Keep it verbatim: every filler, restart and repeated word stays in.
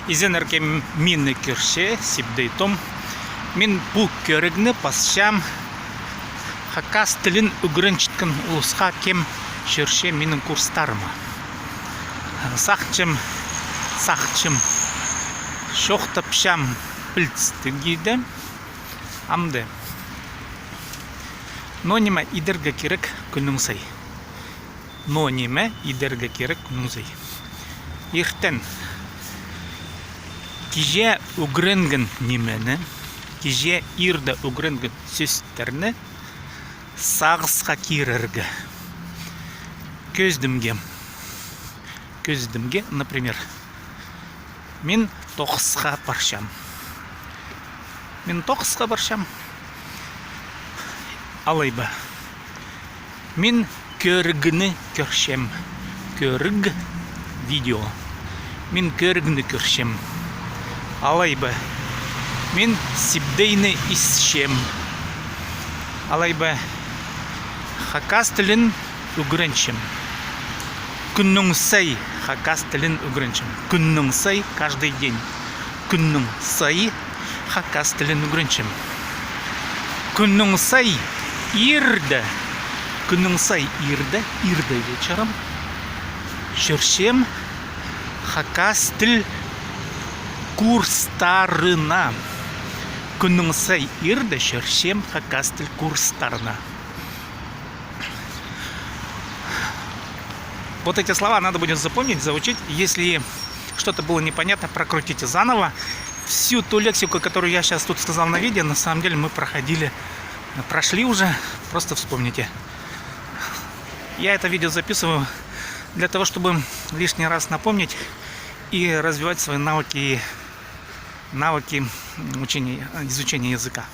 Изеннер, кем мині кӧрче, Сибдей Том. Мин пу кӧрігні пасчам хакас тілін ӱгренчеткен улусха, кем чӧрче минің курстарыма. Сағынчам, сағынчам, чоохтапчам пілдістіг иді. Амды. Но ниме идерге кирек кӱннің сай? Но ниме идерге кирек кӱннің сай? Иртен кичее ӱгренген нимені, кичее ирде ӱгренген сӧстерні сағысха кирерге. Кӧзідімге. Кӧзідімге, например, мин тоғысха парчам. Мин тоғысха парчам. Алай ба. Мин кӧрігні кӧрчем. Кӧріг, видео. Мин кӧрігні кӧрчем. Алай ба. Мин Сибдейні исчем. Алай ба. Хакас тілін ӱгренчем. Кӱннің сай хакас тілін ӱгренчем. Кӱннің сай, каждый день. Кӱннің сай хакас тілін ӱгренчем. Кӱннің сай ирде, кӱннің сай ирде, ирде вечером чӧрчем хакас тіл курстарына. Кӱннің сай ирде чӧрчем хакас тіл курстарына. Вот эти слова надо будет запомнить, заучить. Если что-то было непонятно, прокрутите заново. Всю ту лексику, которую я сейчас тут сказал на видео, на самом деле мы проходили, прошли уже. Просто вспомните. Я это видео записываю для того, чтобы лишний раз напомнить и развивать свои навыки, навыки учения, изучения языка.